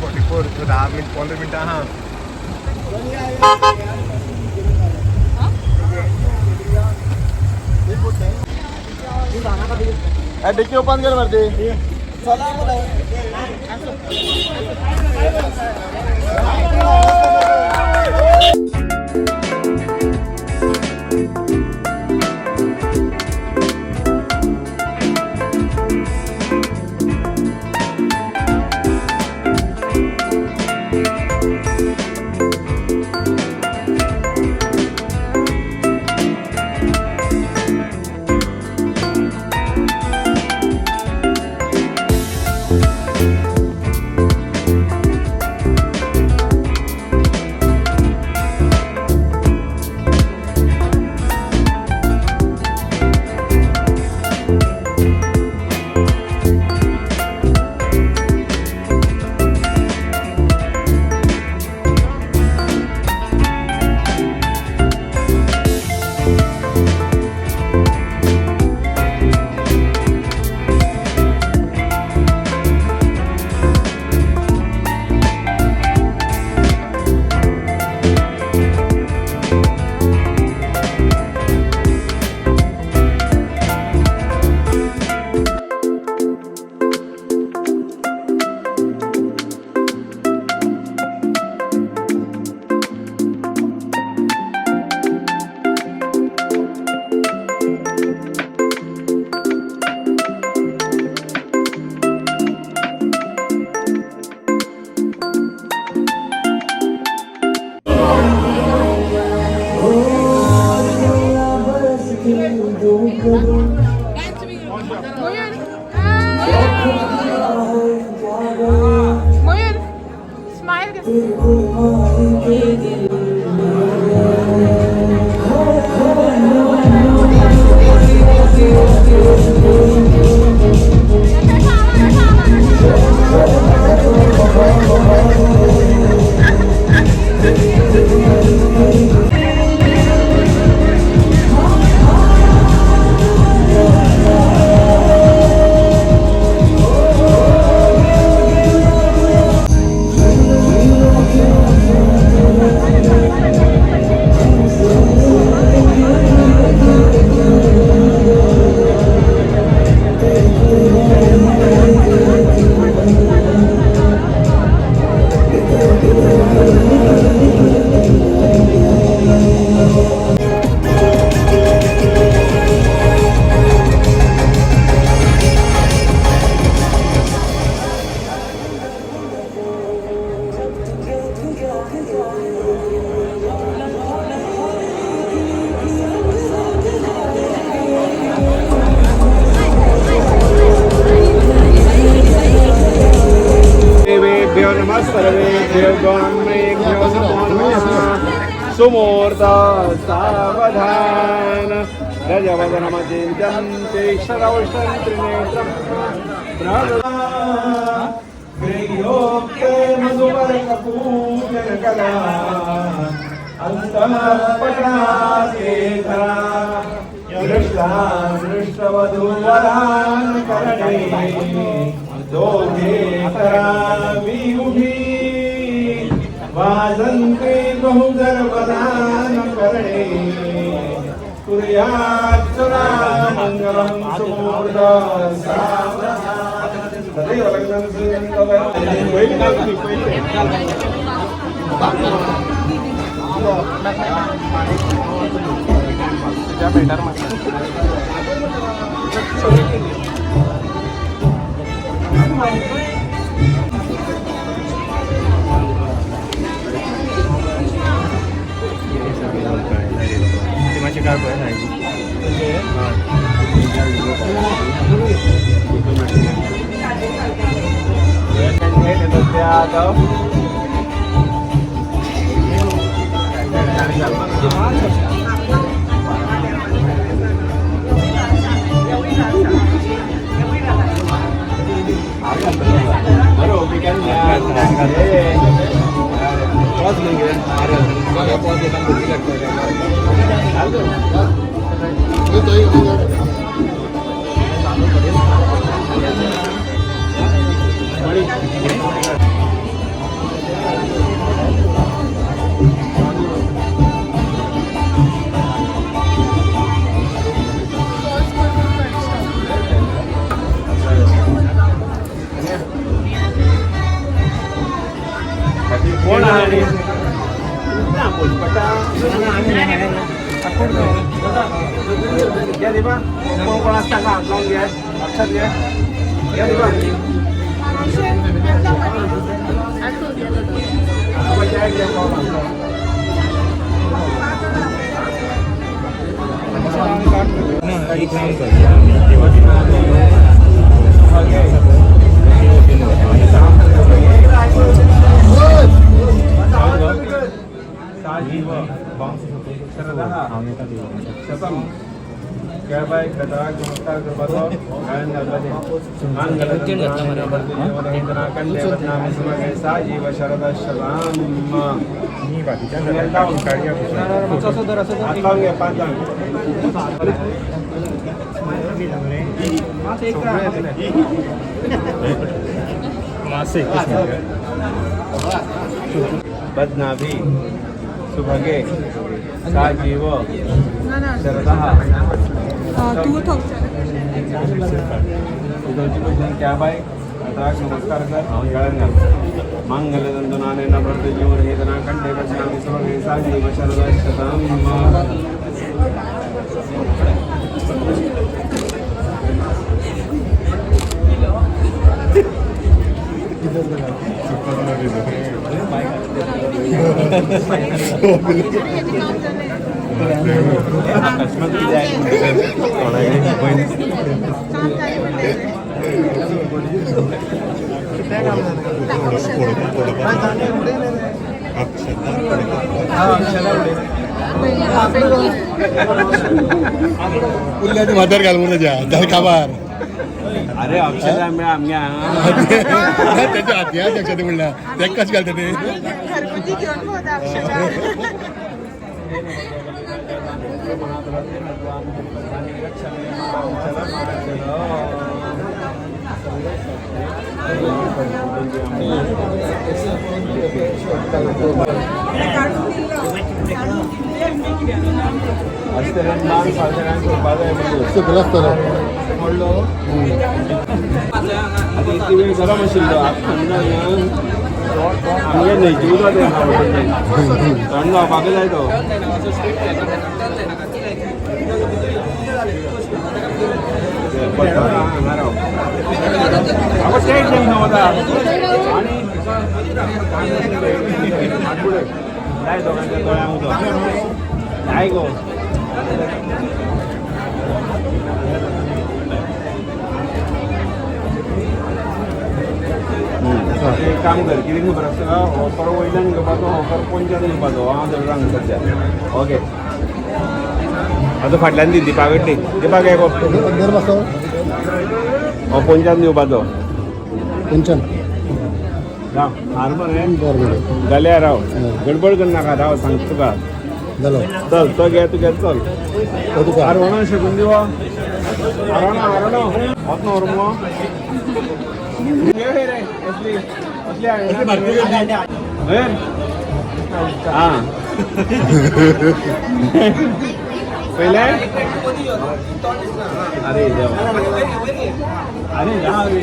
44 10 minute 15 मिनटां आहा. Dicky open कर मरते. Mayur, smile. देवेभ्यो नमः सर्वेभ्यो ब्राह्मणेभ्यो नमो नमः. सुमुहूर्त सावधान. गजवदनमचिन्त्यं तीक्ष्णरौषं त्रिनेत्रं त्रैलोक्ये मधुपर्कपूजनकला अन्तःपटाके धरा दृष्टा दृष्टवधूवरान् करणे दोघे करावी उभी वाजंत्री बहुगर्वदान करणे कुर्यात् सदा मंगलं सुमुहूर्त तदेव लग्नं. पहिले तुझ्या बेटर. ती मातशी काड पळय सायडीन. कोण आहे? घ्या दीपा, कोण कोण असता का हात लावून घ्या, लक्षात घ्या. घ्या दीपा. शतम काय गदा नमस्कार करपाचो सा जीव शरद शताम. हात लावून घ्या, पाच लावून. बदनाभी सुभगे सा जीव शरदः. उद्धवची क्या बाय आता नमस्कार कर गळ्यात घाल. मांगल्यतंतुनानेन भर्तजीवरहेतना कंठे पश्यामि सुभगे सा जीव शरदः शतम्. उरल्या म्हातार घाल म्हणून जाल काबार. अरे अक्षता मेळ्ळा आमगे हांगा. त्याच्या हाती अक्षता म्हणल्या तेका कशें घालता ते. घरगुती घेऊन भोवता अक्षता. अशें तरेन मान फावशें करपा जाय. सकयल आसतलो. पडलो आतां इतली वेळ गरम आशिल्लो, आतां थंड जालें. आमगे न्हंयचें उदक तें थंड जावपाक जाय तो. हांगा राव. आगो तें घेवन वता आनी जाय दोगांच्या दोळ्यांक उदक जाय गो. एक काम कर, कितें खबर आसा, हो कर वयल्यान घेवपाचो, हो कर पोंच्यान घेवपाचो. हांव धरता हांगा सद्या. ओके, आतां फाटल्यान दी दीपा कडेन दी. दीपा घे गो. हो पोंच्यान दिवपाचो. पंचान. राव हार मरे. बरें. जाल्यार राव, गडबड करनाका, राव सांगता तुका. जालो. चल तो घे, तूं घे, चल. हो तुका. आरवणा शकून दिवो. आरवणा आरवणा वच न्हू व्हर मुगो. रे असली असली हाडून आं पयलें. अरे देवा, अरे राव रे.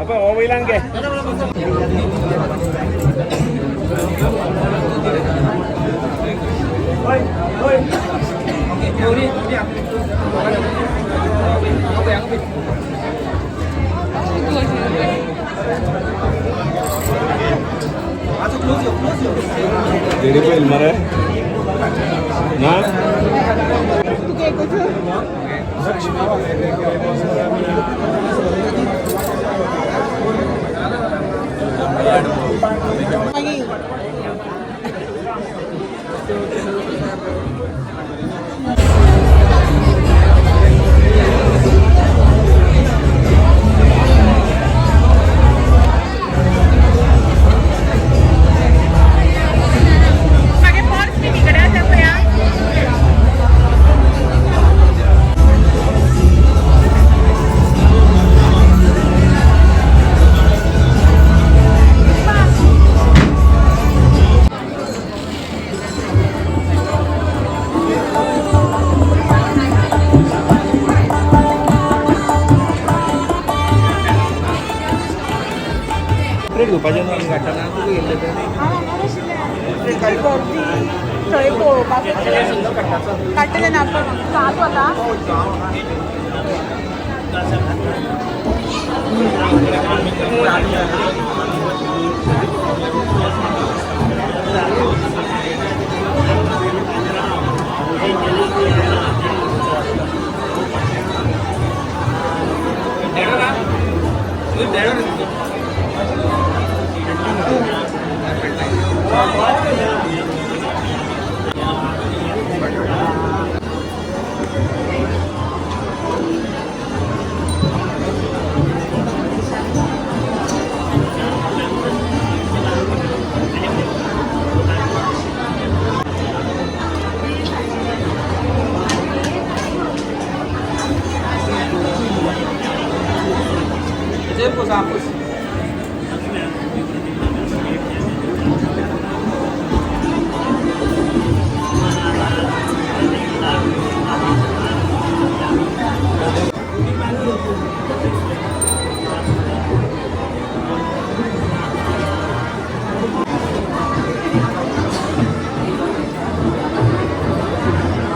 हो वयल्यान घे. रेडी पयल मरे ना. तुका एकूच. मागीर मागे पर्स बी तिकडे आसा पळया. प्लेट घेवपाचें न्हू आमी काडटना तुका घेतलें तें. हांव हांगा बशिल्लें, थंय गर्दी, थंय पळोवपाक काडटलें ना, पण सात वता.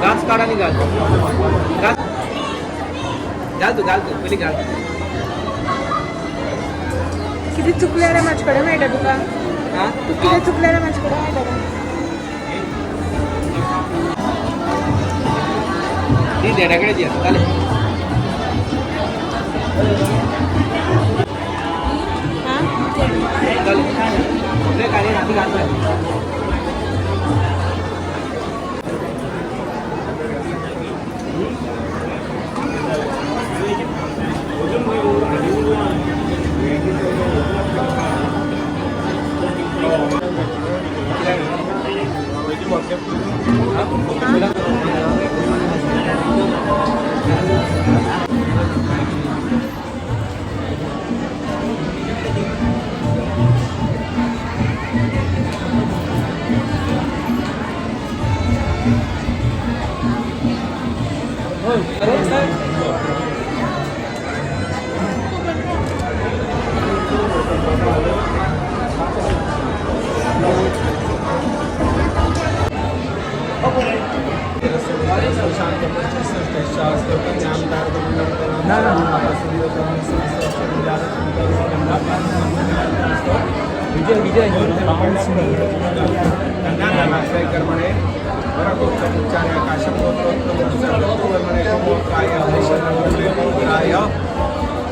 गाच काढ आणि घाल. घाल घाल तू, घाल तू पयलीं घाल. कितें चुकलें रे म्हाजे कडेन मेळटा तुका. हा. तूं कितें चुकलें रे म्हाजे कडेन मेळटा तुका. ती देडा कडेन दी आतां जालें. हां. जालें सगळें काडून हाती घाल पळय. विजय विजय कर्मणे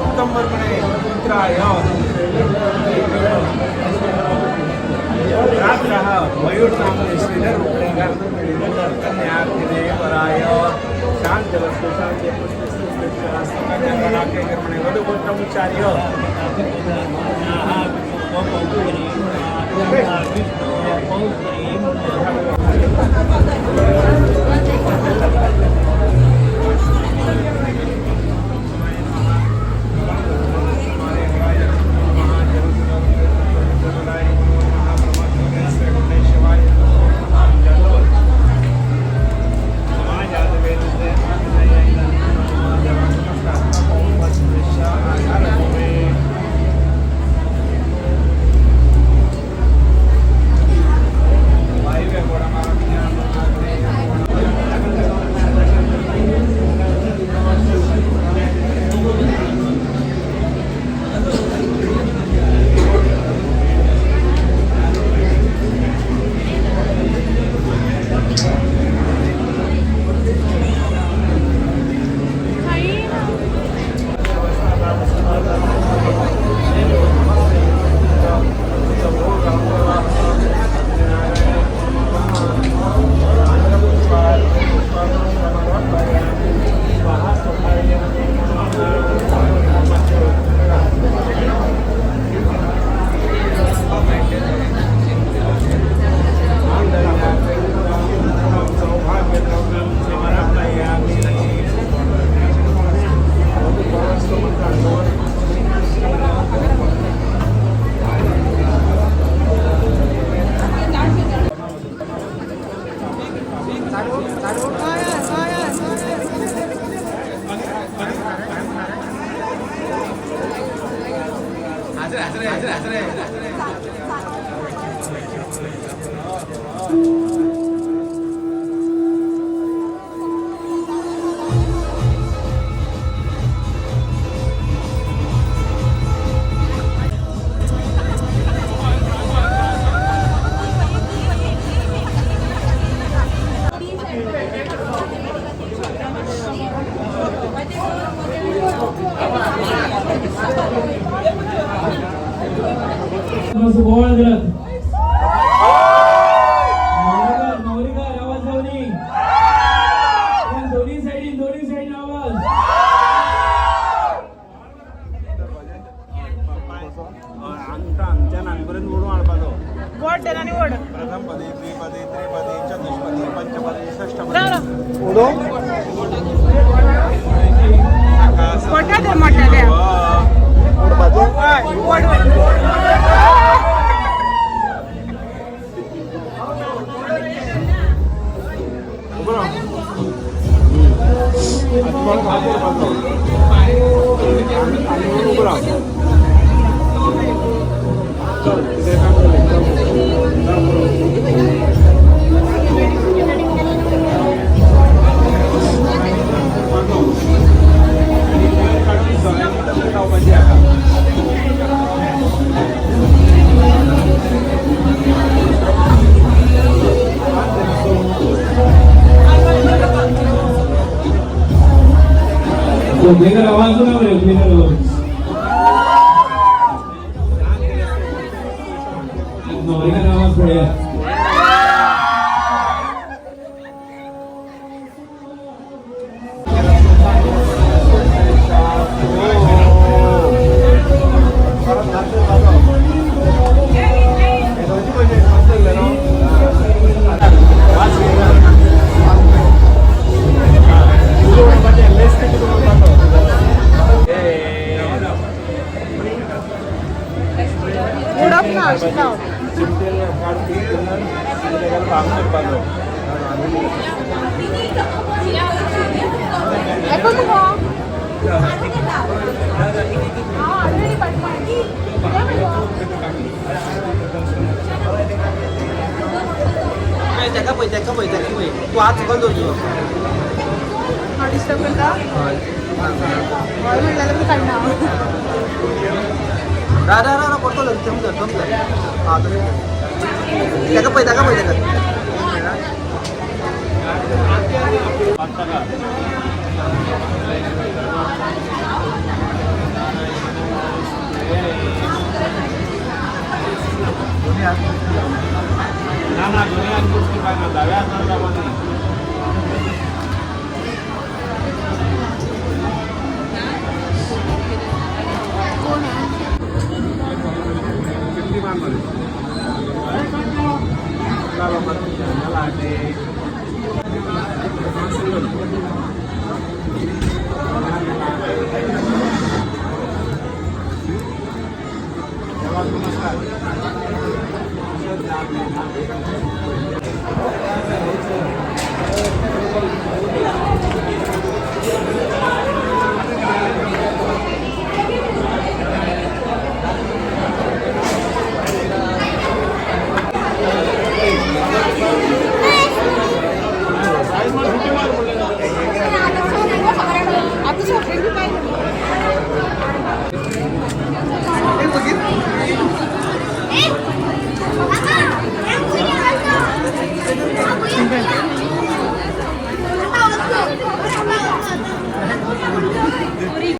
उत्तम वर्मणे पुत्राय रात्रः मयूर नामने श्रीधर कन्यार्थिने वराय शांतवस्तु शांति पुष्पस्तु कर्मणे वधुगोत्रमुच्चार्य. बोवाळ करात. न्हवरेकार, न्हवरेकार, आवाज जावनी. पण दोन्ही सायडीन, दोन्ही सायडीन आवाज. आमकां आमच्यान हांगा पर्यंत ओडून हाडपाचो. वड धर आनी वड. प्रथम पदी, द्विपदी, त्रिपदी, चतुष्पदी, पंचपदी, षष्ठपदी. राव राव. मोठ्या धर, मोठ्याल्या. वड वड. उभं राव. चल, तिथे काम कर. लावपाची आहा. व्हंकलेकार, आवाज ना बरे, व्हंकलेकार आवाज. न्हवरेकार, आवाज पळया. उडप ना अशें ना. एपो मुगो हांव ऑलरेडी पाटपाणी कितें मुगो. तेका पळय, तेका पळय, तेका पळय. तूं हात सकयल दवर तुजो. हांव डिस्टर्ब करता. हय म्हणल्यार तुमी काडना हांव. रा रा रा, परतो धर, थंय धर, थंय धर. हां, तशें कर. तेका पळय, तेका पळय, तेका. ना ना, दोन्ही हात गोष्टी काय ना, दाव्या हातान जावपा न्ही.